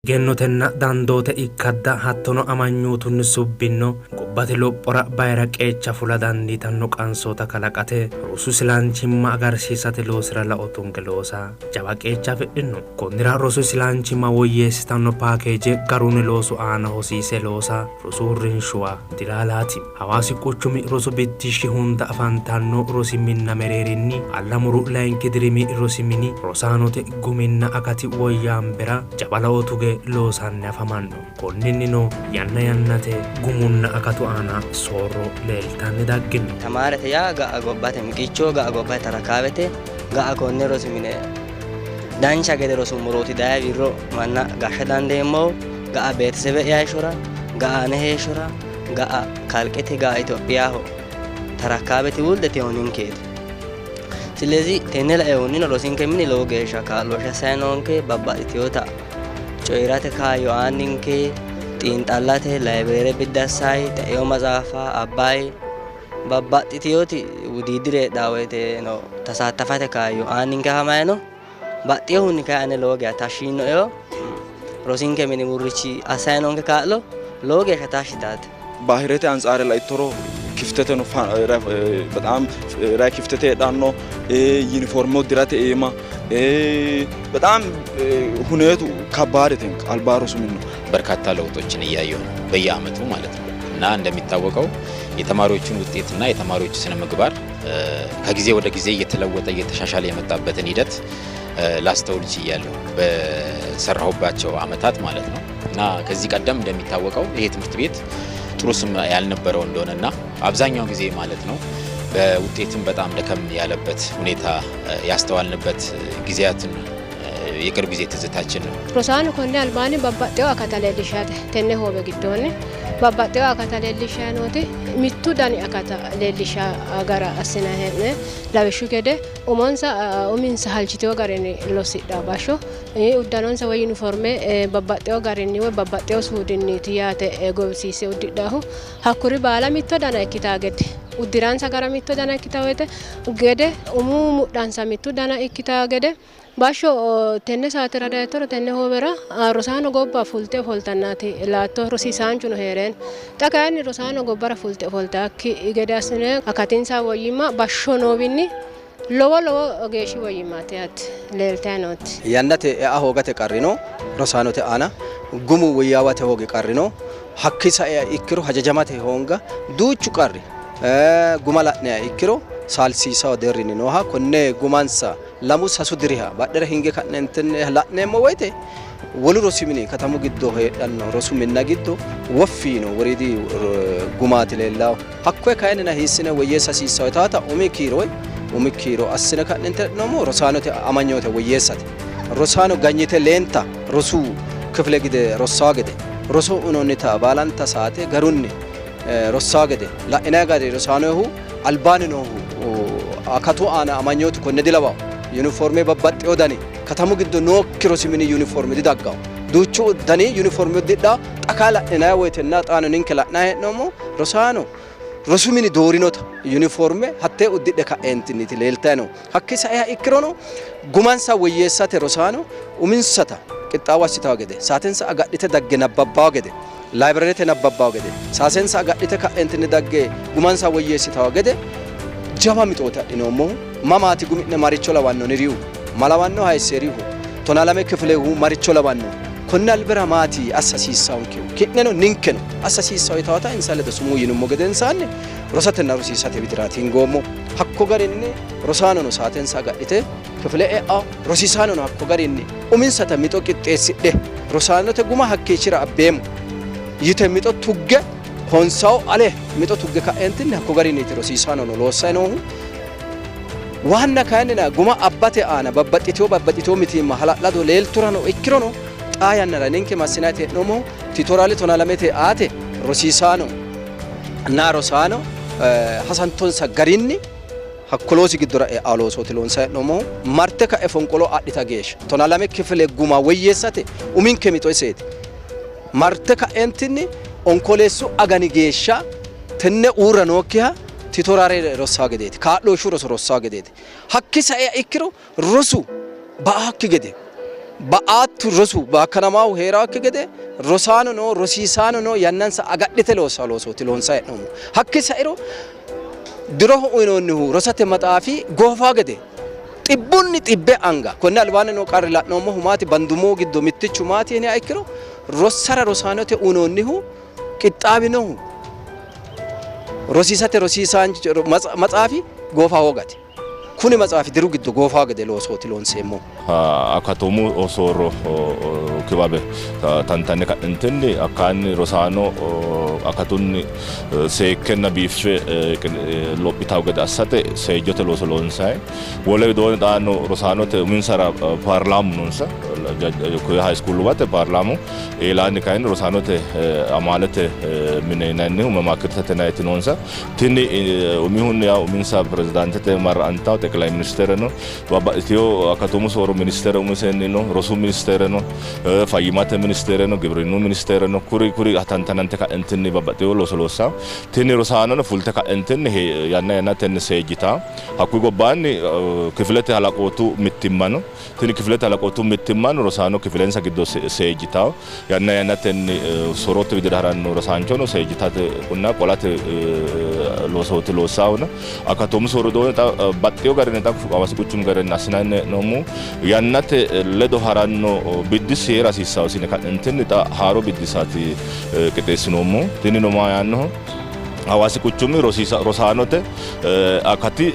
Egennotenna dandoote ikkadda hattono amanyootunni subbinno gobbate lophora bayira qeecha fula dandiitanno qansoota kalaqate rosu silanchimma agarsiisate loosira lao tunge loosa jawa qeecha afidhino. Konnira rosu silanchimma woyyeessitanno paakeeje garunni loosu aana hosiise loosa rosu uurrinshuwa dilaalaati. Hawaasi quchumi rosu biddishshi hunda afantanno rosi minna mereerinni Allamuru layinki dirimi rosi mini rosaanote guminna akati woyyaambera jawa lao tuge loosanni afamanno. Konninnino yanna yannate gumunna akatu aana soorro leeltanni daggino. Tamaarete yaa ga'a gobbate miqicho, ga'a gobbate tarakaawete, ga'a konne rosi mine dancha gede rosummorooti daye wirro manna gashsha dandeemmohu, ga'a beetesebe'ya heeshshora, ga'a ane heeshshora, ga'a kalqete, ga'a Itophiyaho tarakaabe tiwuldete ninkeeti. Silezi tenne laehunnino rosinke mini lowo geeshsha kaa'looshshe assanni noonke babbaxxitinota coyi'rate kaayyo aanninke xiinxallate layibireere biddi assayi xe'eyo maxaafa abbayi babbaxxitinoti wudiidire heedhawo woyiteno tasaattafate kaayyo aanninke afamayi no. Baxxinohunni kayi ane lowo geeshsha tashshi yiinoeho rosinke mini murrichi assanni noonke kaa'lo lowo geeshsha tashshi yitaate. ባህሪያት አንጻር laittoro kifteteno በጣም ራይ kiftete heedhanno yuniforme uddirate iima በጣም ሁኔቱ ከባድ alba rosu mini ነው። በርካታ ለውጦችን እያየሁ ነው በየአመቱ ማለት ነው። እና እንደሚታወቀው የተማሪዎችን ውጤትና የተማሪዎች ስነ ምግባር ከጊዜ ወደ ጊዜ እየተለወጠ እየተሻሻለ የመጣበትን ሂደት ላስተውል ችያለሁ በሰራሁባቸው አመታት ማለት ነው። እና ከዚህ ቀደም እንደሚታወቀው ይሄ ትምህርት ቤት ጥሩ ስም ያልነበረው እንደሆነና አብዛኛው ጊዜ ማለት ነው በውጤትም በጣም ደከም ያለበት ሁኔታ ያስተዋልንበት ጊዜያትን የቅርብ ጊዜ ትዝታችን ነው። Rosaano konne albaanni babbaxxewo akata leellishate tenne hoowe giddoonni babbaxxewo akata leellishayi nooti mittu dani akata leellisha gara assinanni hee'noonni. Lawishshu gede umonsa uminsa halchitewo garinni lossidhawo bashsho uddanonsa woyi yuniforme babbaxxewo garinni woyi babbaxxewo suudinniiti yaate gowisiisse uddidhaahu. Hakkuri baala mitto dana ikkitaa gede uddiransa gara mitto dana ikkitaa woyte gede umu mudhansa mittu dana ikkitaa gede bashsho tenne saatera dayittoro tenne hoowera rosaano gobba fulte ofoltannaati laatto rosiisaanchuno hee'reenna. Xa kayinni rosaano gobbara fulte ofoltaakki gede assine akatinsa woyyimma bashsho noowinni lowo lowo geeshshi woyyimmaati yaate leeltayi nooti. Yannate ea hoogate qarri no rosaanote aana, gumu woyyaawate hoogi qarri no, hakki sae ikkiro hajajamate hoonga duuchu qarri guma la'niha ikkiro saalsiisawo deerrinni nooha konne gumansa lamu sasu diriha badhera hinge ka'neentinni la'neemmo woyte wolu rosi mini katamu giddo heedhanno rosu minna giddo woffi yiino woriidi gumaati leellawo. Hakkoye kayinnina hiissine woyyeessa hasiissawo yitaata umi kiiro woy umi kiiro assine ka'neenti la'noommo rosaanote amanyoote woyyeessate. Rosaano ganyite leenta rosu kifile gide rossawo gede roso uyinoonnita baalanta saate garunni rossawo gede la'inanni gari rosaanohu albaanni noohu akatu aana amanyootu konne dilawawo. Yuniforme babbaxxewo dani katamu giddo nookki rosi mini yuniforme didaggawo. Duuchu dani yuniforme uddidhawo. Xa kayi la'inanni woyitenna xaano ninke la'nanni hee'noommo rosaano rosu mini doorinota yuniforme hattee uddidhe ka'eentinniiti leeltayi noohu. Hakki saiha ikkirono gumansa woyyeessate rosaano uminsata qixxaawo assitawo gede saatensa agadhite dagge nabbabbawo gede laayibirerete nabbabbawo gede saatensa agadhite ka'eentinni dagge gumansa woyyeessitawo gede jawa mixooti adhinoommohu. Mamaati gumi'ne maricho lawanno nirihu malawanno hayisserihu tonaa lame kifilehu maricho lawanno konne albira maati assa hasiissawonkehu ki'neno ninkeno assa hasiissawo yitawota insa ledo sumuu yinummo gedensaanni rosatenna rosiisate widiraati hingoommo. Hakko garinni rosaanono saatensa agadhite kifile e'awo, rosiisaanono hakko garinni uminsata mixo qixxeessidhe rosaanote guma hakkiichira abbeemmo yite mixo tugge honsawo ale mixo tugge ka'eentinni hakko garinniiti rosiisaanono loossayi noohu. Waanna kayinnina guma abbate aana babbaxxitewo babbaxxitewo mitiimma hala'lado leelturano ikkirono xaa yannara ninke massinayiti hee'noommohu tiitoraale tonaa lamete aate rosiisaano na rosaano hasantonsa garinni hakko loosi giddora e'aa loosooti loonsayi hee'noommohu. Marte ka'e fonqolo adhita geeshsha tonaa lame kifile guma woyyeessate uminke mixo iseeti. Marte ka'eentinni onkoleessu agani geeshsha tenne uurra nookkiha tiitoraare rossaa gedeeti, kaa'looshshu roso rossaa gedeeti. Hakki saiha ikkiro rosu ba''akki gede Ba''aattu rosu baakkanamaahu hee'raakki gede rosaanono rosiisaanono yannansa agadhite loossanno loosooti loonsanni hee'noommohu. Hakkii sairo diroho uyinoonnihu rosate maxaafi goofaa gede xibbunni xibbe anga konni albaanni noo qarri la'noommohu maati bandumoo giddo mittichu maati yiniha ikkiro rossara rosaanote uyinoonnihu qixxaawinohu rosiisate rosiisaanchi maxaafi goofa hoogate. Kuni maxaafi diru giddo goofaa gede loosooti loonseemmohu. Akatoomu soorro kiwabe tantanne ka'nentinni hakkaanni rosaano akatunni seekkenna biiffe lophitanno gede assate seejjote looso loonsanni. Wole widoonni xaano rosaanote uminsara paarlaamu noonsa. High schooluwate paarlaamu eelaanni kayinni rosaanote amaalete mine yinannihu mamaakirtete yinanniti noonsa. Tini umihunni yaw uminsa pirezidaantete marra'antawo xeqilayi ministeere no, babbaxxitewo akatoomu soorro ministeere umisenni no, rosu ministeere no, fayyimmate ministeere no, gibrinnu ministeere no, kuri kuri tantanante ka'entinni babbaxxitewo looso loossawo. Tini rosaanono fulte ka'entinni yanna yannatenni seejjitawo. Hakkuyi gobbaanni kifilete halaqootu mittimma no. Tini kifilete halaqootu mittimmano rosaano kifilensa giddo seejjitawo. Yanna yannatenni sorote widira haranno rosaanchono seejjitatenna qolate loosooti loossaahuna. Akatoomu soorro doogonni xa baxxeewo garinni xa Hawaasi quchumi garinni assinanni hee'noommohu yannate ledo haranno biddissi hee'ra hasiissannosi yine ka'neentinni xa haaro biddissaati qixxeessinoommohu. Tinino maa yaannoho? Hawaasi quchumi rosaanote akati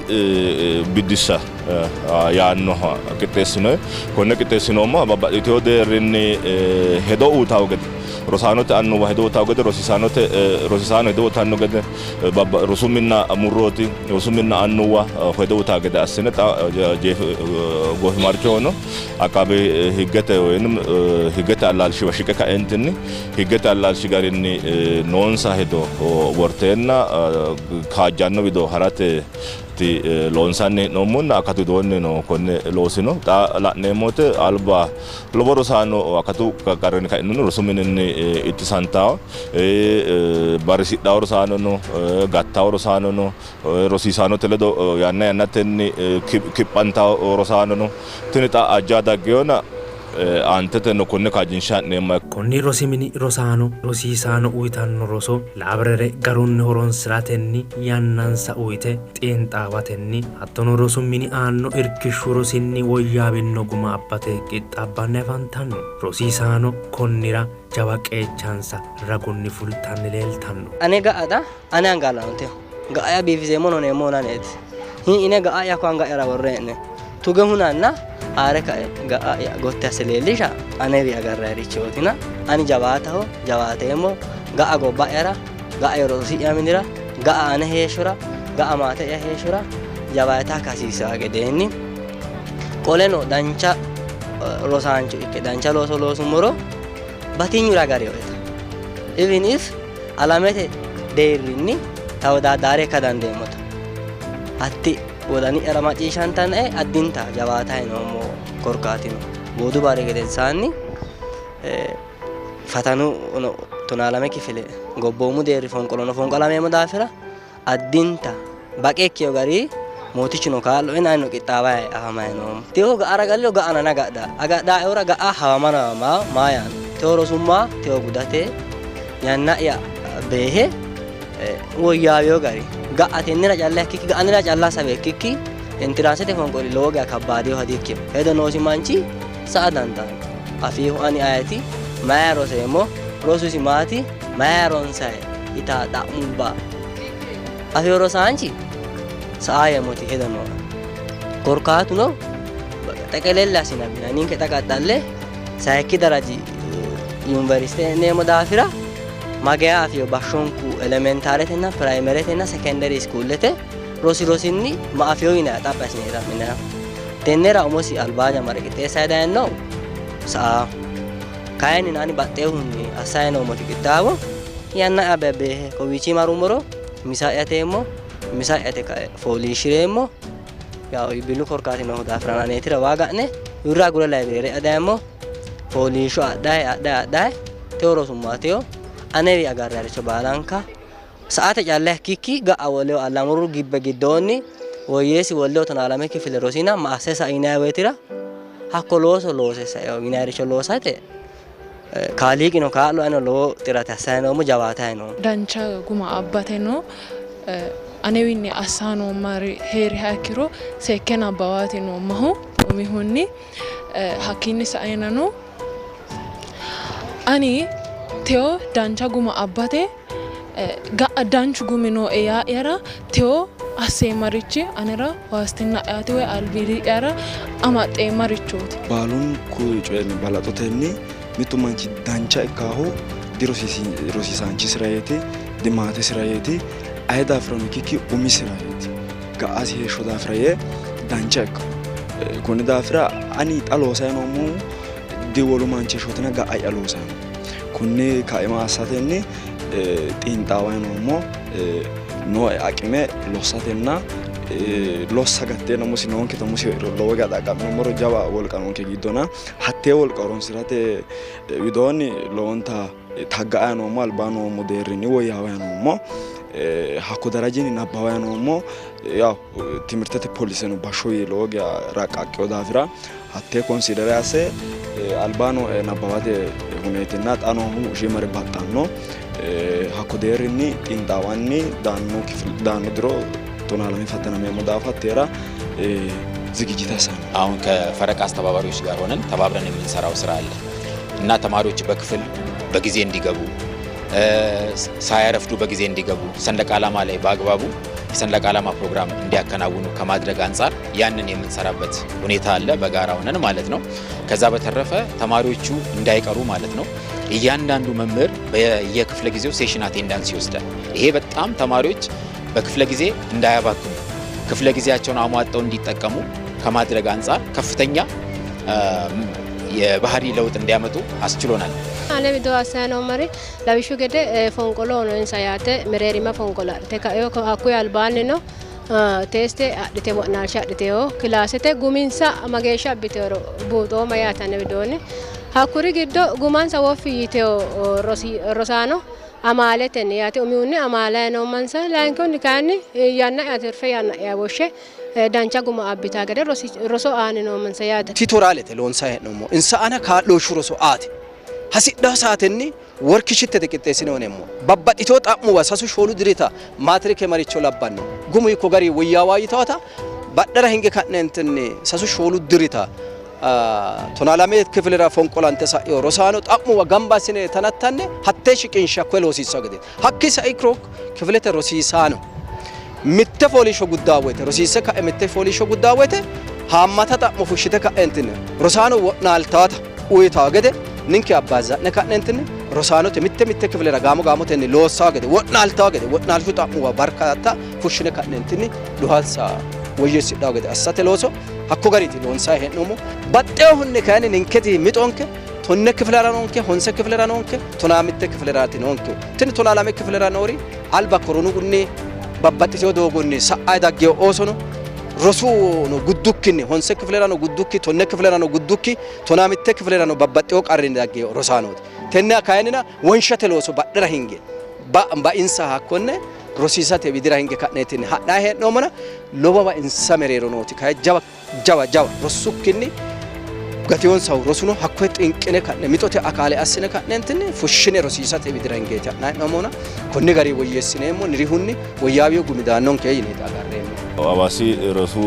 biddissa yaannoha qixxeessinoyi. Konne qixxeessinoommoha babbaxxitino deerrinni hedo uyitanno gede rosaanote annuwa hedo uyitanno gede, rosiisaanote rosiisaano hedo uyitanno gede, rosu minna murrooti, rosu minna annuwa hedo uyitanno gede assine xa goofimarchohono aqaabe higgete woyim higgete allaalshiwa shiqe kaentinni higgete allaalshi garinni noonsa hedo worteenna kaajjanno wido harate loonsanni hee'noommonna akatu widoonnino konne loosino. Xa la'neemmo woyte alba lowo rosaano akatu qarrinni kainohunni rosu mininni ittisantawo, barrisidhawo rosaano no, gattawo rosaano no, rosiisaanote ledo yanna yannatenni kiphantawo rosaano no. Tini xa ajja daggeyona aanteteno konne kaajjinshe ha'neemmo. Konni rosi mini rosaano rosiisaano uytanno roso laabirere garunni horonsi'ratenni yannansa uyte xiinxaawatenni hattono rosu mini aanno irkishshu rosinni woyyaawinno guma abbate qixxaabbanni afantanno. Rosiisaano konnira jawa qeechansa ragunni fultanni leeltanno. Ane ga'a xa ane anga alanoteho. Ga'a'ya biifiseemmono huneemmohuno aneeti. Hii'ine ga'a'ya hakko anga'yara worre hee'ne tuge hunanna haa're kae ga'a'ya gotti asse leellisha anewi agarrayirichootina ani jawaataho, jawaateemmo. Ga'a gobba'yara, ga'a rosi'ya minira, ga'a ane heeshshora, ga'a maate'ya heeshshora jawaata ikka hasiissaa gedeenni qoleno dancha rosaancho ikke dancha looso loosummoro batinyuri agarinoeta. Even if alamete deerrinni tawodaaddare ikka dandeemmota hatti wodani'yara macciishshantannae addinta jawaatayi noommo korkaati no. Boodu barri gedensaanni fatanu 12 kifile gobboomu deerri fonqolono fonqolameemmo daafira addinta baqe ikkiyo gari mootichuno kaa'loe anino qixxaawayi afamayi noommo. Tewo ga'ara galiro ga'ano agadha agadhaehura ga'a hawamano hawama maa yaanno tewo rosumma tewo gudate yanna'ya beehe woyyaawiyo gari ga'a tennera calla ikkikki ga'anera calla hasawe ikkikki entiraansete fonqoli lowo geya kabbaadeyoha dikkino. Hedo noosi manchi sa'a dandaanno. Afiihu ani ayeti? Mayira roseemmo? Rosu isi maati? Mayira ronsayi? Yitaa xa'mubba afiyo rosaanchi sa'a yeemmoti hedo nooe. Korkaatuno xeqelelle assinannina ninke xa qaxxalle sayikki daraji yuniversite e'neemmo daafira mageya afiyo bashshonku elementaaretenna pirayimeretenna sekenderi iskuullete rosi rosinni ma afiyo yinanni xaphi assine xa'minanni. Tennera umosi albaa jamare qixxeessayi dayinnohu sa''aaho. Kayinnina ani baxxeehunni assayi noommoti qixxaawo yanna'ya bebbeehe kowiichii marummoro misa'ya iteemmo, misa'ya ite kae fooliishshireemmo. Yawo iibbillu korkaati noohu daafira aneetira waa ga'ne wirro agure layibirere e'a dayemmo. Fooliishsho adhayi adhayi adhayi tewo rosumma tewo anewi agarrayiricho baalanka Sa'ate calla ikkikki ga'a woleho Allamuru gibbe giddoonni woyyeessi woleho tonaalame kifile rosina ma asse sai yinanni woyitira Hakko looso loose saeo yinayricho loosate Kaaliiqino kaa'lo anino lowo xirate assanni noommo, jawaatanni noommo. Dancha guma abbateno anewiinni assa noommari hee'riha ikkiro seekke nabbawaati noommahu umihunni. Hakkiinni saeenano ani teyo dancha guma abbate ga'a danchu gumi nooe yaa'yara teyo asseemmarichi anera waastina'yaati woy albiidi'yara amaxxeemmarichooti. Baalunku coyinni balaxotenni mittu manchi dancha ikkaahu dirosiisaanchisira yeeti, dimaatesira yeeti, aye daafirano ikkikki umisira yeeti, ga'asi heeshsho daafira yee dancha ikka. Konni daafira ani xa loosayi noommohu diwolu manchi heeshshootina ga'a'ya loosayi noommo. Konne kaima assatenni xiinxaawayi noommo. Nooe aqime lossatenna lossa gatteenna umosi noonketa umosi lowo geya xaqqa'minummoro jawa wolqa noonke giddona hattee wolqa horonsirate widoonni lowonta tagga'ayi noommo. Albaa noommo deerrinni woyyaawayi noommo. Hakko darajinni nabbawayi noommo. Yaw timirtete poliseno bashshoyi lowo geya raqqaqqino daafira hattee konsidere asse alba nooe nabbawate huneetinna xa noohu shiimare baxxanno. Hakko deerrinni xiinxaawanni daanno diro tonaa lame fattanameemmo daafo hatteera ዝግጅት አሳነ አሁን ከፈረቃ አስተባባሪዎች ጋር ሆነን ተባብረን የምንሰራው ስራ አለ እና ተማሪዎች በክፍል በጊዜ እንዲገቡ፣ ሳያረፍዱ በጊዜ እንዲገቡ፣ ሰንደቅ ዓላማ ላይ በአግባቡ የሰንደቅ ዓላማ ፕሮግራም እንዲያከናውኑ ከማድረግ አንጻር ያንን የምንሰራበት ሁኔታ አለ፣ በጋራ ሆነን ማለት ነው። ከዛ በተረፈ ተማሪዎቹ እንዳይቀሩ ማለት ነው። እያንዳንዱ መምህር በየክፍለ ጊዜው session attendance ይወስዳል። ይሄ በጣም ተማሪዎች በክፍለ ጊዜ እንዳያባክኑ፣ ክፍለ ጊዜያቸውን አሟጠው እንዲጠቀሙ ከማድረግ አንጻር ከፍተኛ የባህሪ ለውጥ እንዲያመጡ አስችሎናል። Ane widoo assayi noommari lawishshu gede fonqolo noonsa yaate, mereerima fonqolo adhite ka'eyo hakkuyi albaannino teste adhite wo'naalsha adhiteyo kilaasete guminsa mageeshsha abbiteyoro buuxooma yaate ane widoonni. Hakkuri giddo gumansa woffi yiteyo rosaano amaaletenni yaate umihunni amaalayi noommansa, layinkihunni kayinni yanna'ya tirfe yanna'ya woshshe dancha guma abbitaa gede roso aani noommansa yaate. Tutorialete loonsayi hee'noommo. Insa aana kaa'looshshu roso aate hasidhaa saatenni workishittete qixxeessine uyineemmo. Babbaxxitewo xa'muwa sasu shoolu dirita maatirike maricho labbanno gumu hiikko gari woyyaawa yitawata badhera hinge ka'neentinni sasu shoolu dirita tonaa lame kifilera fonqolante sa'ino rosaano xa'muwa gamba assine tanattanne hattee shiqinshe hakkoye loosiissanno gedeeti. Hakki saikiro kifilete rosiisaano mitte fooliishsho guddaa woyte rosiisse ka'e mitte fooliishsho guddaa woyte haammata xa'mo fushshite ka'eentinni rosaano wo'naaltaata uyitawo gede ninke abbaazza'ne ka'neentinni rosaanote mitte mitte kifilera gaamo gaamotenni loossawo gede wo'naaltawo gede wo'naalshu xa'muwa barkaata fushshine ka'neentinni duhansa woyyeessidhawo gede assate looso hakko gariiti loonsayi hee'noommo. Baxxeehunni kayinni ninketi mixonke tonne kifilera noonke, honse kifilera noonke, tonaa mitte kifileraati noonke. Tini tonaa lame kifilera noori alba koronunni babbaxxitewo doogonni sa'ayi daggewo oosono rosuno guddukkinni honse kifilerano guddukki, tonne kifilerano guddukki, tonaa mitte kifilerano babbaxxewo qarrinni daggewo rosaanooti. Tenne kayinnina wonshate looso badhera hinge bainsa hakkonne rosiisate widira hinge ka'neetinni ha'nayi hee'noommona lowowa insa mereero nooti kayi jawa jawa jawa rossukkinni gatiyonsahu rosuno hakkoye xinqine ka'ne mixote akaale assine ka'neentinni fushshine rosiisate widira hingeeti ha'nayi hee'noommona konni gari woyyeessineemmo nirihunni woyyaawiyo gumi daannonke yineeti agarreemmo. Hawaasi rosu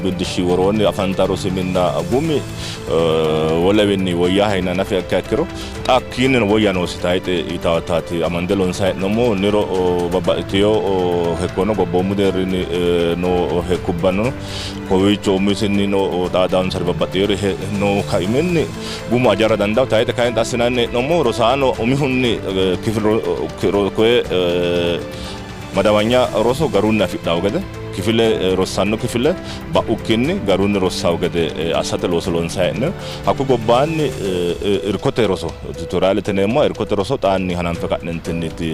biddishshi woroonni afanta rosi minna gumi wolewinni woyyaa yinanni afi ikkiha ikkiro xa hakkiinnino woyya noosi tayixe yitawotaati amande loonsayi hee'noommo. Niro babbaxxiteyo hekkono gobboomu deerrinni noo hekkubbano kowiicho umisinni no xaadaansari babbaxxeyori noo kaiminni gumu ajara dandawo. Tayixe kayinni xa assinanni hee'noommo rosaano umihunni koye madawanya roso garunni afidhawo gede kifile rossanno kifile ba'ukkinni garunni rossawo gede assate looso loonsayi hee'noommo. Hakku gobbaanni irkote roso tutorialete yineemmo irkote roso xaanni hananfe ka'neentinniiti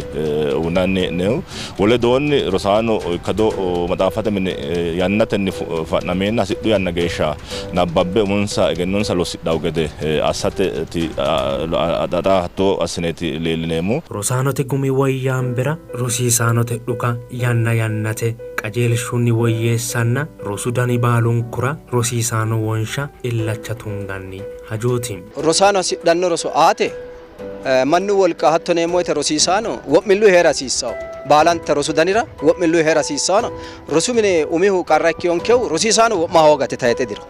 uynanni hee'noommo. Wole doonni rosaano ikkado maxaafate mine yannatenni fa'nameenna hasidhu yanna geeshsha nabbabbe umonsa egennonsa lossidhawo gede assateeti xa hatto assineeti leellineemmo. Rosaanote gumi woyyaambera rosiisaanote dhuka yanna yannate qajeelshunni woyyeessanna rosu dani baalunkura rosiisaano wonsha illacha tunganni hajooti. Rosaano hasidhanno roso aate mannu wolqa hattono yeemmo woyte rosiisaano wo'millu hee'ra hasiissanno. Baalante rosu danira wo'millu hee'ra hasiissanno. Rosu mine umihu qarra ikkiyonkehu rosiisaano wo'ma hoogate tayixe diro.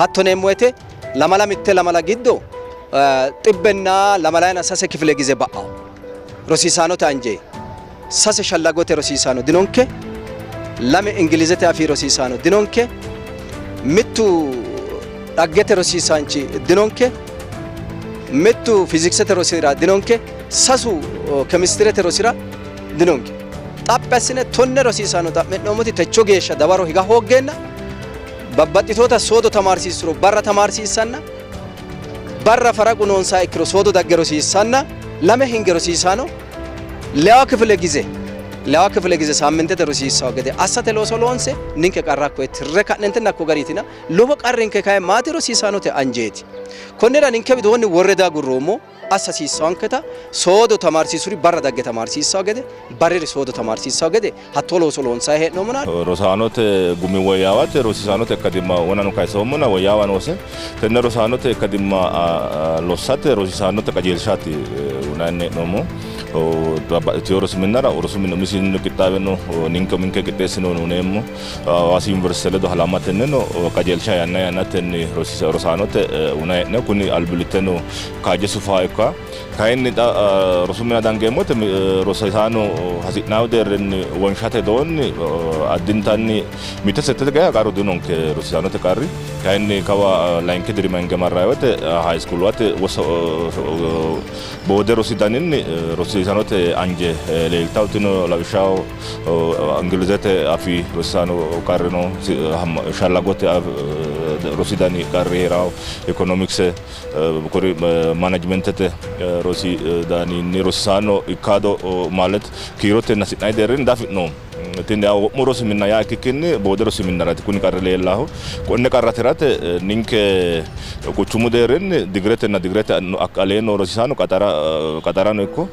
Hattono yeemmo woyte lamala mitte lamala giddo xibbenna lamalayina sase kifile gize ba'aho. Rosiisaanote anje sase shallagote rosiisaano dinonke, lame Ingilizete afii rosiisaano dinonke, mittu dhaggete rosiisaanchi dinonke, mittu fiiziksete rosira dinonke, sasu kemistirete rosira dinonke. Xaphi assine 10 rosiisaano xa'mi'noommoti techo geeshsha dawaro higa hooggeenna babbaxxitoota soodo tamaarsiissuro barra tamaarsiissanna barra faraqu noonsaha ikkiro soodo dagge rosiissanna lame hinge rosiisaano lewa kifile gize lewa kifile gize saammintete rosiissawo gede assate looso loonse ninke qarra hakkoye tirre ka'nentinna hakko gariitina lowo qarrinke kayi maati rosiisaanote anjeeti. Konnira ninke widoonni worre diagurroommo assa hasiissawonketa soodo tamaarsiissuri barra dagge tamaarsiissawo gede barriri soodo tamaarsiissawo gede hattoo looso loonsanni hee'noommona. Rosaanote gumi woyyaawate rosiisaanote ikkadimma wonano kayisoommona woyyaawa noose. Tenne rosaanote ikkadimma lossate rosiisaanote qajeelshaati uyinanni hee'noommo. Babbaxxitino rosi minnara rosu mini umisinni qixxaawe no, ninke uminke qixxeessinoonni uyineemmo. Hawaasi Yuniversite ledo halamatennino qajeelsha yanna yannatenni rosaanote uyinanni hee'noonni. Kuni albillitteno kaajje sufaha ikka. Kayinni xa rosu minna dangeemmote rosiisaano hasi'nanni deerrinni wonshate doonni addintanni mitte settete geeshsha qarru dinonke rosiisaanote qarri. Kayinni kawa layinki dirima hinge marrayi woyte high school-wate boode rosi daninni rosiisaanote anje leeltawo. Tino lawishshaho Ingilizete afii rosiisaano qarri no, shallagote rosi dani qarri hee'rawo, ikonomikse kuri manajimentete rosi daninni rosiisaano ikkado ማለት kiirotenni hasi'nanni deerrinni diafi'noommo. Tini wo'mu rosi minna yaa ikkikkinni boode rosi minnaraati kuni qarri leellahu. Konne qarra tirate ninke quchumu deerrinni digiretenna digirete aleenni noo rosiisaano qaxarano ikko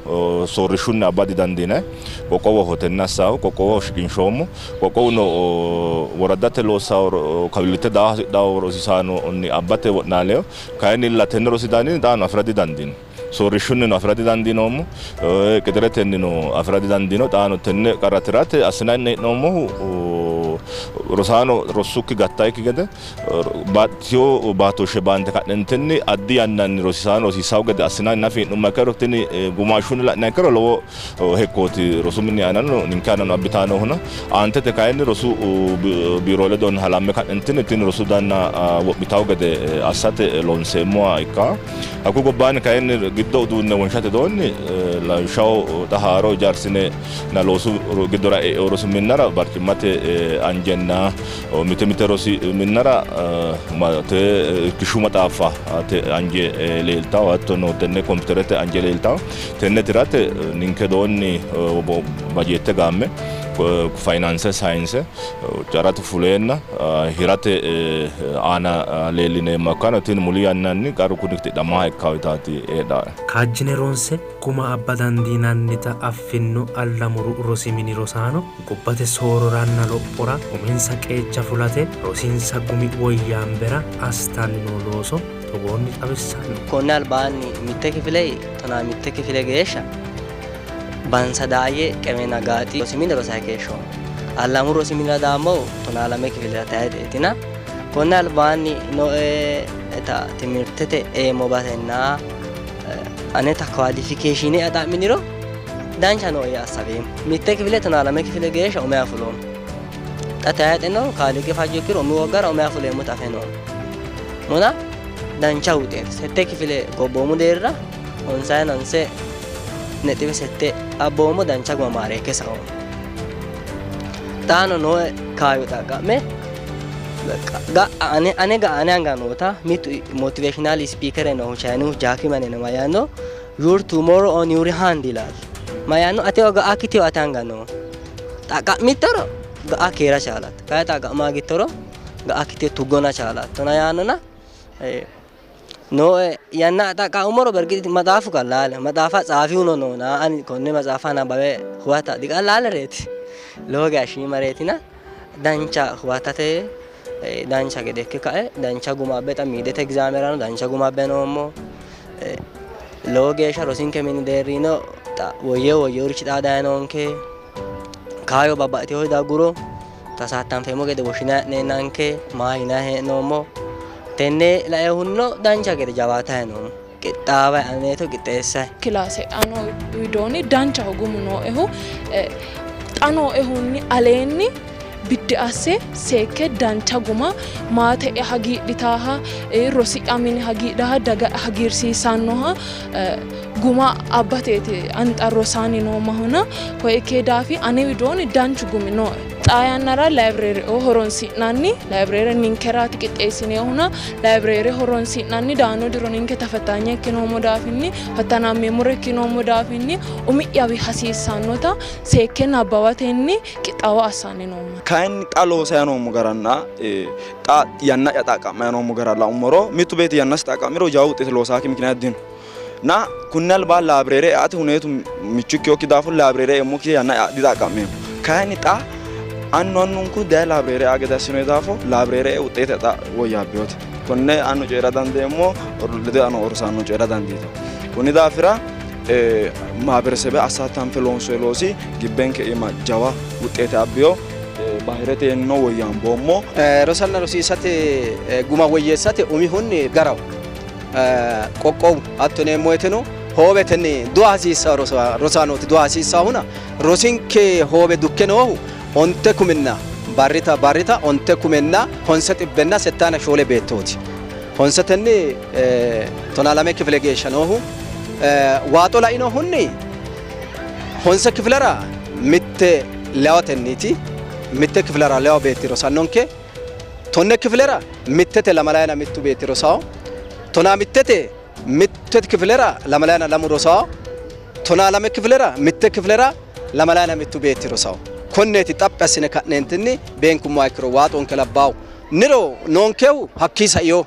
soorrishshunni abba didandiinanni. Qoqqowoho tenne assaahu qoqqowoho shiqinshoommo. Qoqqowuno woraddate loossawo kawillite daa hasidhawo rosiisaanonni abbate wo'naaleyo. Kayinnilla tenne rosi daninni xaano afi'ra didandiino. Soorrishshunnino afi'ra didandiinoommo, qixiretennino afi'ra didandiino. Xaano tenne qarra tirate assinanni hee'noommohu rosaano rossukki gattaikki gede baxxitewo baatooshshe baante ka'nentinni addi yannanni rosiisaano rosiissawo gede assinanni hee'nummoha ikkiro tini gumaashshunni la'niha ikkiro lowo hekkooti rosu mini aanano ninke aanano abbitanni noohuna. Aantete kayinni rosu biiro ledo halamme ka'nentinni tini rosu danna wo'mitawo gede assate loonseemmoha ikka. Hakku gobbaanni kayinni giddo uduunne wonshate doonni lawishshaho xa haaro ijaarsine na loosu giddora e'ewo rosu minnara barcimmate anjenna mite mite rosi minnara irkishshu maxaaffa anje leeltawo, hattono tenne kompiiterete anje leeltawo. Tenne tirate ninke doonni bajeette gaamme fayinaanse sayinse caratu fuleenna hirate aana leellineemmo ikkano tini muli yannanni qarru kuni tidhamaha ikkawo yitaati heedhae. Kaajjine ronse guma abba dandiinannita affinno Allamuru rosi mini rosaano gobbate soorroranna lophora uminsa qeecha fulate rosinsa gumi woyyaambera assitanni noo looso togoonni xawissanno. Konni albaanni mitte kifile tonaa mitte kifile geeshsha Bansa Daayye Qemena Gaaxi rosi mine rosay keeshshoommo. Allamuru rosi minira daammohu tonaa lame kifilera tayixeetina. Konni albaanni nooeta timirtete eemmo basenna aneta kwalifikeeshiine xa'miniro dancha nooe yee assaweemmo. Mitte kifile tonaa lame kifile geeshsha umiha fuloommo. Xa tayixeno Kaaliiqi fajjo ikkiro umi woggara umiha fuleemmota afe noommo. Mona dancha wuxeeti. Sette kifile gobboomu deerrira onsayina onse nexiwe sette abboommo dancha guma maareekke saoommo. Xaano nooe kaayyo xaqqa'me ga'a ane ane ga'a ane anga noota mittu motivational speaker noohu Chayinu Jaaki Mane no mayaanno your tomorrow on your hand ilaal mayaanno atewa ga'a kitiyo ate anga noo xaqqa'mittoro ga'a keera chaalatto kayi xaqqa'ma gittoro ga'a kitiyo tuggona chaalattona yaannona nooe yanna xaqqa'ummoro bergit maxaafu qallaale maxaafa tsaafihuno noona ani konne maxaafa nabbawe huwata diqallaalereeti lowo geya shiimareetina. Dancha huwatate dancha gede ikke kae dancha guma abbe xa miidete egzaamerano dancha guma abbe noommo. Lowo geeshsha rosinke mini deerrino xa woyyewo woyyeworichi xaadayi noonke. Kaayyo babbaxxitewo dagguro tasattanfeemmo gede woshshinayi hee'neennanke maa yinayi hee'noommo. Tenne laehunnino dancha gede jawaatayi noommo. Qixxaawayi aneneeto qixxeessayi. Kilaase ano widoonni danchaho gumu nooehu xa nooehunni aleenni biddi asse seekke dancha guma maate'ya hagiidhitaaha rosi'ya mine hagiidhaha daga'ya hagiirsiisannoha guma abbateeti ani xa rosaanni noommahuna koye ikkee daafi ane widoonni danchu gumi nooe. Xaa yannara layibireere horonsi'nanni layibireere ninkeraati qixxeessineehuna layibireere horonsi'nanni daanno diro ninke tafattaanya ikkinoommo daafinni fattanammeemmore ikkinoommo daafinni umi'yawi hasiissannota seekke nabbawatenni qixxaawo assanni noommo. Kayinni xa loosayi noommo garanna xa yanna'ya xaqqa'mayi noommo gara laummoro mittu beetti yannasi xaqqa'miro jawa wuxxete loosaaki mikiniyaati dino. Na kunni albaa laabireere eate huneetu michu ikkiyokki daafo laabireere eemmokki yanna'ya dixaqqa'meemmo. Kayinni xa annu annunku daye laabireere ea gede assinoe daafo laabireere e wuxxeete xa woyyaabbeyote. Konne annu coyi'ra dandeemmo, ledo'ya noo rosaanono coyi'ra dandiitanno. Kunni daafira maaberesebe assaattanfe loonsoyi loosi gibbenke iima jawa wuxxeete abbiyo, bahiretennino woyyaamboommo. Rosanna rosiisate guma woyyeessate umihunni garaho qoqqowu hatto yineemmo woyteno hoowetenni duha hasiissanno rosaanooti duha hasiissahuna rosinke hoowe dukke noohu onte kuminna barrita barrita onte kumenna honse xibbenna settaana shoole beettooti. Honsetenni 12 kifile geeshsha noohu waaxo lainohunni honse kifilera mitte lewatenniiti. Mitte kifilera lewa beetti rosannonke. Tonne kifilera mittete lamalayina mittu beetti rosawo. Tonaa mittete mitte kifilera lamalayina lamu rosawo. Tonaa lame kifilera mitte kifilera lamalayina mittu beetti rosawo. Konneeti xaphi assine ka'neentinni beenkummoha ikkiro waaxonke labbaahu niro noonkehu hakkii saino.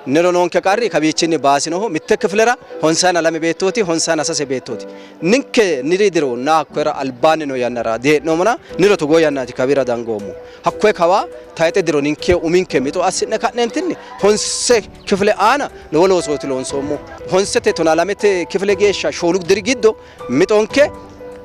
Niro noonke qarri kawiichinni baasinohu mitte kifilera honsayina lame beettooti, honsayina sase beettooti. Ninke niri diro na hakkoyera albaanni noo yannara dihee'noommona niro togoo yannaati kawira dangoommo. Hakkoye kawa tayixe diro ninke uminke mixo assi'ne ka'neentinni honse kifile aana lowo loosooti loonsoommo. Honsete tonaa lamete kifile geeshsha shoolu diri giddo mixonke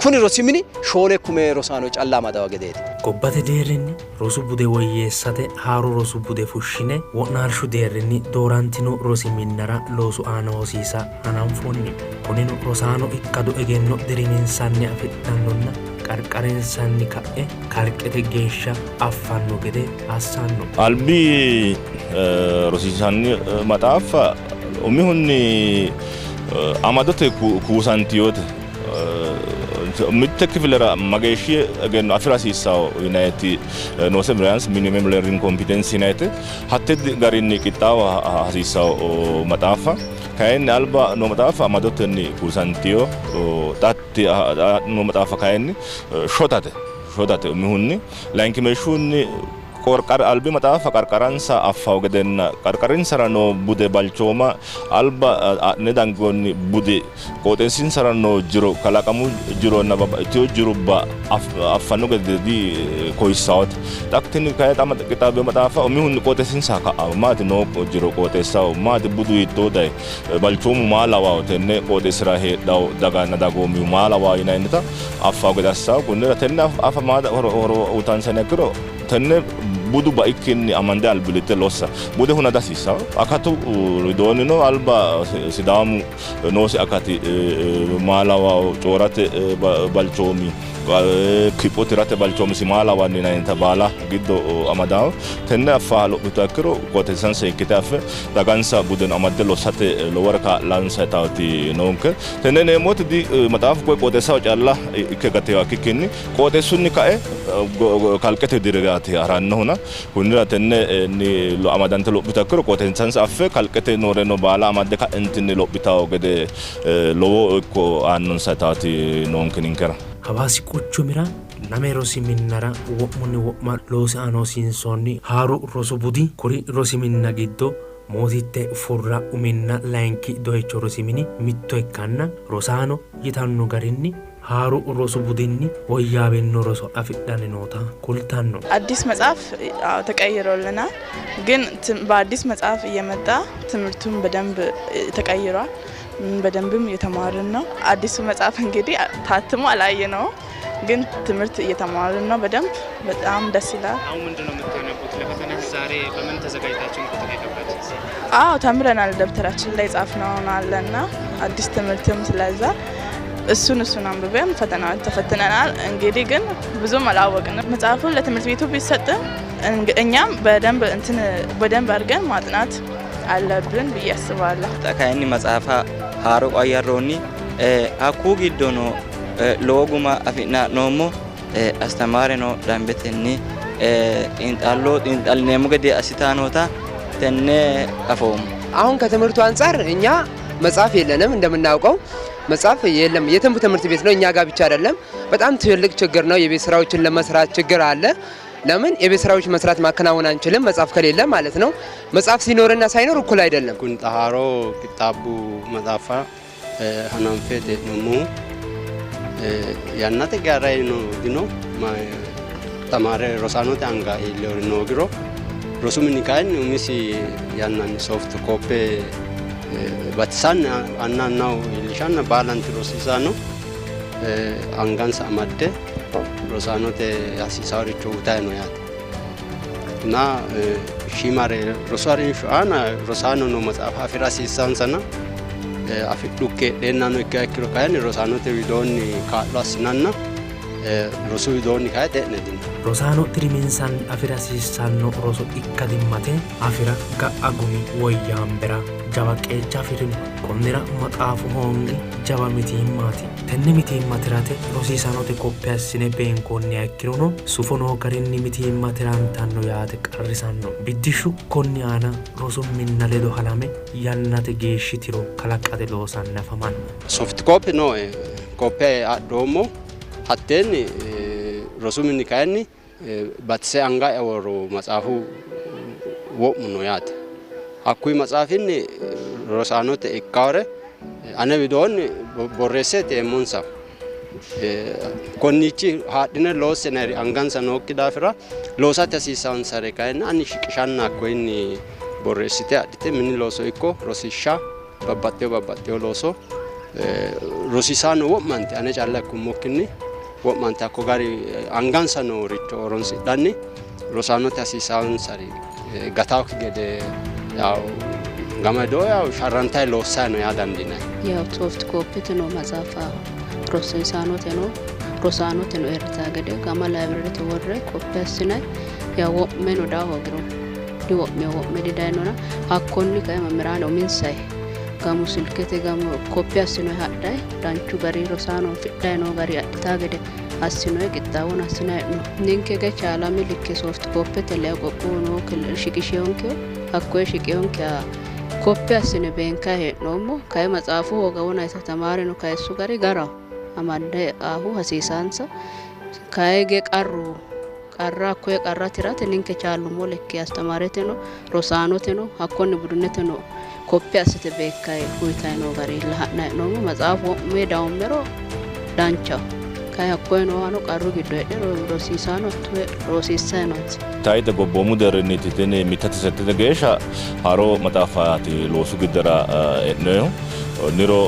kuni rosi mini shoole kume rosaano calla amadawa gedeeti. Gobbate deerrinni rosu bude woyyeessate haaro rosu bude fushshine wo'naalshu deerrinni doorantino rosi minnara loosu aana hosiisa hananfoonni. Kunino rosaano ikkado egenno diriminsanni afidhannonna qarqarinsanni ka'e kalqete geeshsha affanno gede assanno. Albi rosiisanni maxaaffa umihunni amadote kuusantinote. Mitte kifilera mageeshshi egenno afi'ra hasiissanno yinanniti noose ቢያንስ minimum learning competence yinannite hatte garinni qixxaawa hasiissanno maxaaffa. Kayinni alba noo maxaaffa amadotenni kuusantino, xa noo maxaaffa kayinni shotate shotate umihunni, layinkimeeshshunni albi maxaaffa qarqaransa affawo gedenna qarqarinsara noo bude balchooma alba adhine dangoonni budi qooxeessinsara noo jiro kalaqamu jironna babbaxxitewo jirubba affanno gede di koyissawote. Xa tini kayi xa qixxaabbino maxaaffa umihunni qooxeessinsa ka'a maati noo jiro qooxeessaho maati budu hiittoo dayi balchoomu maa lawawo tenne qooxeessira heedhawo daganna dagoomihu maa lawawo yinannita affawo gede assawo. Kunnira tenne afa maa horo uyitansa yiniha ikkiro tenne budu baikkinni amande albillitte lossa bude huna dihasiissanno. Akatu widoonnino alba Sidaamu noosi akati maa lawawo coorate balchoomi kipho tirate balchoomisi maa lawanno yinannita baala giddo amadawo. Tenne affa lophituha ikkiro qooxeessansa seekkite affe dagansa budeno amadde lossate lowore kaa'lansa yitaati noonke. Tenne yineemmo woyte di maxaafu koye qooxeessaho calla ikke gateyoha ikkikkinni qooxeessunni kae kalqete diriraati harannohuna kunnira tenne amadante lophituha ikkiro qooxeessansa affe kalqete nooreno baala amadde ka'entinni lophitawo gede lowo ikko aannonsa yitaati noonke ninkera. Hawaasi quchumira lame rosi minnara wo'munni wo'ma loosu aana hosiinsoonni haaru rosu budi kuri rosi minna giddo Mootitte Furra uminna layinki doyicho rosi mini mitto ikkanna rosaano yitanno garinni Haaru rosu budinni woyyaawino roso afidhanni noota kultanno. አዲስ መጽሐፍ አዎ ተቀይሮልናል። ግን በአዲስ መጽሐፍ እየመጣ ትምህርቱን በደንብ ተቀይሯል። በደንብም እየተማርን ነው። አዲሱ መጽሐፍ እንግዲህ ታትሞ አላየነውም፣ ግን ትምህርት እየተማርን ነው በደንብ በጣም ደስ ይላል። አሁን ምንድን ነው የምታነቡት? ለፈተና ዛሬ በምን ተዘጋጅታችሁ ነው ፈተና የገባችሁት? አዎ ተምረናል። ደብተራችን ላይ ጻፍነውን አለና አዲስ ትምህርትም ስለዛ እሱን እሱን አንብበን ፈተናውን ተፈትነናል። እንግዲህ ግን ብዙም አላወቅንም። መጽሐፉን ለትምህርት ቤቱ ቢሰጥም እኛም በደንብ እንትን በደንብ አድርገን ማጥናት አለብን ብዬ አስባለሁ። Xa kayinni maxaafa haaro qayyarroonni hakkuu giddono lowo guma afi'nanni hee'noommo. Astamaareno dambetenni xiinxallo xiinxallineemmo gede assitanni noota tenne afoommo. አሁን ከትምህርቱ አንጻር እኛ መጽሐፍ የለንም። እንደምናውቀው መጽሐፍ የለም። የትም ትምህርት ቤት ነው፣ እኛ ጋር ብቻ አይደለም። በጣም ትልቅ ችግር ነው። የቤት ስራዎችን ለመስራት ችግር አለ። ለምን የቤት ስራዎች መስራት ማከናወን አንችልም፣ መጽሐፍ ከሌለ ማለት ነው። መጽሐፍ ሲኖርና ሳይኖር እኩል አይደለም። Kun haaro qixxaabbu maxaafa hananfeeti hee'noommohu yannate gearrayino dino tamaare rosaanote anga iilleori noogiro rosu mini kayinni umisi yannanni soft copy batisanni anna annaho iillishanna baalanti rosiisaano angansa amadde rosaanote hasiisaaricho uyitayi no yaate እና shiimare rosu harinsho aana rosaanono maxaafa afira hasiissansana afidhukki heedheennano ikkiha ikkiro kayinni rosaanote widoonni kaa'lo assinanna rosu widoonni kayi xe'ne dino. Rosaano diriminsanni afi'ra hasiissanno roso ikkadimmate afi'ra ga'a gumi woyyaambera jawa qeecha afi'rino. Konnira maxaafu hoongi jawa mitiimmaati. Tenne mitiimma tirate rosiisaanote koppe assine beenkoonniha ikkirono sufo noo garinni mitiimma tirantanno yaate qarrisanno. Biddishshu konni aana rosu minna ledo halame yannate geeshshi tiro kalaqate loosanni afamanno. Soft copy nooe, koppe adhoommo hatteenni rosu mini kayinni batise anga'ya woro maxaafu wo'mu no yaate. Hakkuyi maxaafinni rosaanote ikkaore ane widoonni borreesseeti eemmonsa. Konniichi haadhine loosse yinayiri angansa nookki daafira loosate hasiissansare kayinni ani shiqishanna hakkoyinni borreessite adhite mini looso ikko rosiishsha babbaxxeyo babbaxxeyo looso rosiisaano wo'mante ane calla ikkummokkinni wo'mante hakko gari angansa nooricho horonsidhanni rosaanote hasiissansari gataakki gede ያው ገመዶ ያው sharrantayi loossayi no yaa dandiinanni. ያው soft copyteno maxaafa rosiisaanoteno rosaanoteno erritaa gede gama libraryte worre koppe assinayi ያው wo'meno daa hoogiro diwo'mino wo'me didayinona hakkonni kayi mammiraano uminsayi gamu silkete gamu koppe assinoyi hadhayi danchu gari rosaano afidhayi noo gari adhitaa gede assinoyi qixxaawon assinayi hee'noonni. Ninke gecha alame likke soft copyte le'a qoqqowu noo shiqisheyonkeho hakkoye shiqeyonkeha koppe assine beenkayi hee'noommo. Kayi maxaafu hooga wona tamaareno kayissu gari garaho amadde aahu hasiisaansa kayi ge qarru qarra hakkoye qarra tirate ninke chaallumo likke astamaareteno rosaanoteno hakkonni buduneteno koppe assite beekkayi uyitayi noo gari ha'nayi hee'noommo. Maxaafu wo'me dawoommero danchaho. Kayi hakkoye noohano qarru giddo heedhe rosiisaano rosiissayi noonsa. Tayxe gobboomu deerrinniiti tini mittete settete geeshsha haaro maxaafaati loosu giddora e'noyihu. Niro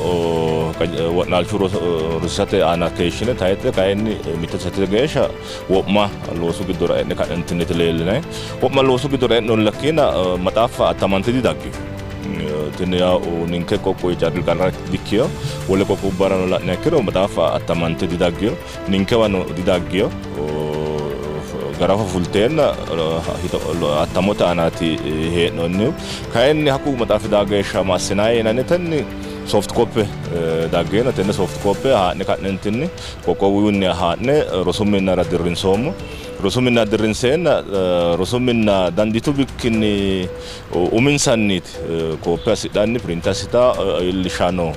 wo'naalshu rosiisate aana keeshshine tayxe kayinni mittete settete geeshsha wo'ma loosu giddora e'ne ka'neentinniiti leellinayi. Wo'ma loosu giddora e'noonni maxaafa attamante didaggino. Tini yaw ninke qoqqowi callu qarra dikkino, wole qoqqowubbarano la'niha ikkiro maxaafa attamante didaggino, ninkewano didaggino. Garafa fulteenna attamote aanaati hee'noonnihu. Kayinni hakku maxaafi daa geeshsha ma assinayi yinannitenni soft copy daggeena tenne soft copy haa'ne ka'neentinni qoqqowunni haa'ne rosu minnara dirrinsoommo. Rosu minna dirrinseenna rosu minna dandiitu bikkinni uminsanniiti kooppe assidhanni pirinte assita iillishshanno.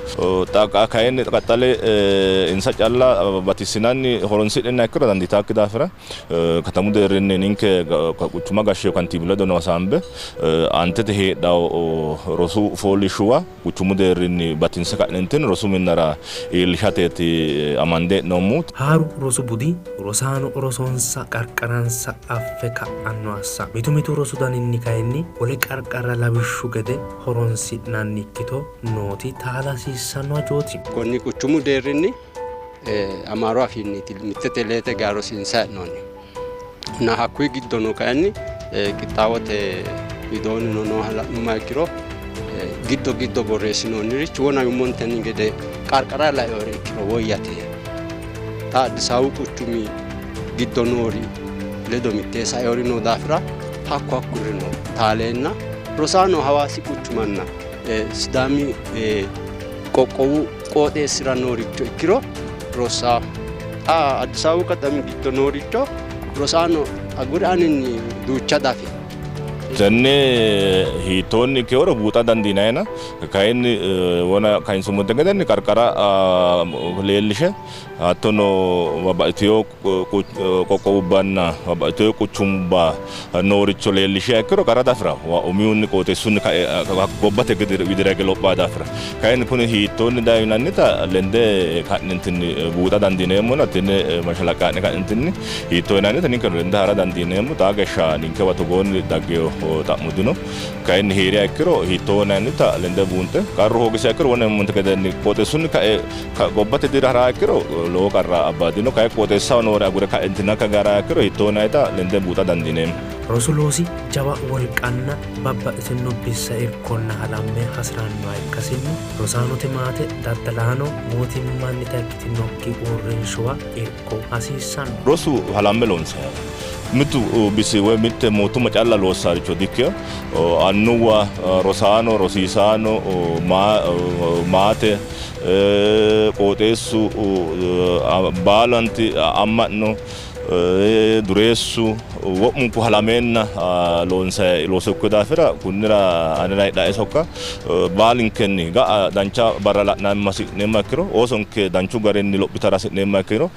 Xa kayinni qaxxale insa calla batissinanni horonsidhenna ikkiro dandiitaakki daafira katamu deerrinni ninke quchuma gashsheewo kantiibu ledo no hasaambe aantete heedhawo rosu fooliishshuwa quchumu deerrinni batinse ka'neentinni rosu minnara iillishateeti amande hee'noommohu. Haaru rosu budi rosaano rosonsa qarqaransa affe ka'anno assa, mitu mitu rosu daninni kayinni wole qarqarra lawishshu gede horonsi'nanni ikkito nooti taala hasiissanno hajooti. Konni quchumu deerrinni Amaaru afiinniiti mittete leete geya rosiinsayi hee'noonni. Na hakkuyi giddono kayinni qixxaawote widoonnino nooha la'nummoha ikkiro giddo giddo borreessinoonnirichi wona yummontenni gede qarqara laeore ikkiro woyyate. Xa Addis Ababu quchumi giddo noori ledo mittee saeori noo daafira hakku hakkurino taaleenna rosaano Hawaasi quchumanna Sidaami qoqqowu qooxeessira nooricho ikkiro rossa xa Addis Ababu katami giddo nooricho rosaano agure aninni duucha dafe. Tenne hiittoonni ikkeworo buuxa dandiinayina kayinni wona kayinsummonte gedenni qarqara leellishe hattono babbaxxiteyo qoqqowubbanna babbaxxiteyo quchumubba nooricho leellishiha ikkiro qarra diafi'ranno. Umihunni qooxeessunni kae gobbate widira hige lophaa daafira. Kayinni kuni hiittoonni dayi yinannita lende ka'neentinni buuxa dandiineemmona tenne mashalaqqe haa'ne ka'neentinni hiittoo yinannita ninkeno lende ha'ra dandiineemmo. Xaa geeshsha ninkewa togoonni daggino xa'mo dino. Kayinni hee'riha ikkiro hiittoo yinannita lende buunxe qarru hoogisiha ikkiro wonente gedenni qooxeessunni kae gobbate dira ha'raha ikkiro lowo qarra abba dino. Kayi qooxeessaho noore agure kaentinni hakka hige ha'raha ikkiro hiittoo yinannita lende buuxa dandiineemmo. Rosu loosi jawa wolqanna babbaxxitino bissa irkonna halamme hasi'rannoha ikkasinni rosaanote maate, daddalaano, mootimmannita ikkitinokki uurrinshuwa irko hasiissanno. Rosu halamme loonsanniho. Mittu bisi woy mitte mootimma calla loossaricho dikkino. Annuwa, rosaano, rosiisaano, maate, qooxeessu baalanti amma'no dureessu wo'munku halameenna loonsayi looso ikkino daafira kunnira anera heedhae sokka baalinkenni ga'a dancha barra la'nammora hasi'neemmoha ikkiro oosonke danchu garinni lophitara hasi'neemmoha ikkiro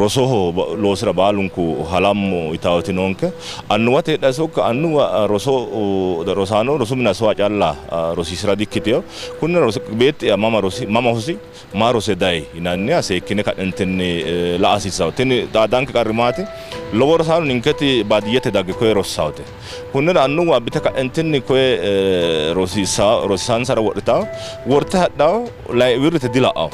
rosoho loosira baalunku halammo yitaawoti noonke. Annuwate heedhae sokka annuwa roso rosaano rosu mine sowa calla rosiisira dikkitino. Kunnira beetti'ya mama rosi mama hosi maa rose dayi yinanniha seekkine ka'neentinni la'a hasiissanno. Tini xaadanke qarri maati? Lowo rosaano ninketi baadiyyete dagge koye rossawote. Kunnira annuwa abbite ka'neentinni koye rosiisansara wodhitawo, worte hadhawo, wirrite dila'awo.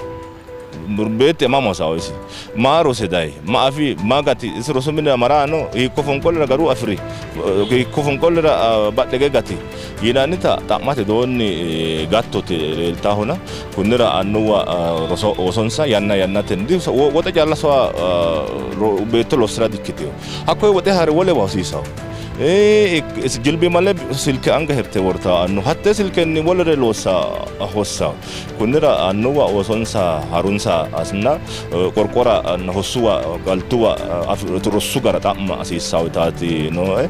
Beetti mama hosawo isi maa rose dayi ma afi ma gati isi rosu minira maraano hiikko fonqollira garu afiri hiikko fonqollira badhege gati yinannita xa'mate doonni gattote leeltaahona kunnira annuwa oosonsa yanna yannatenni woxe calla sowa beetto lossira dikkitino. Hakkoye woxe haare wolewa hosiisawo. Jilbimale silke anga hirte wortawo annu hatte silkenni wolere loossa hossawo. Kunnira annuwa oosonsa harunsa asinna qorqora hossuwa galtuwa rossu gara xa'ma hasiissawo yitaati nooe.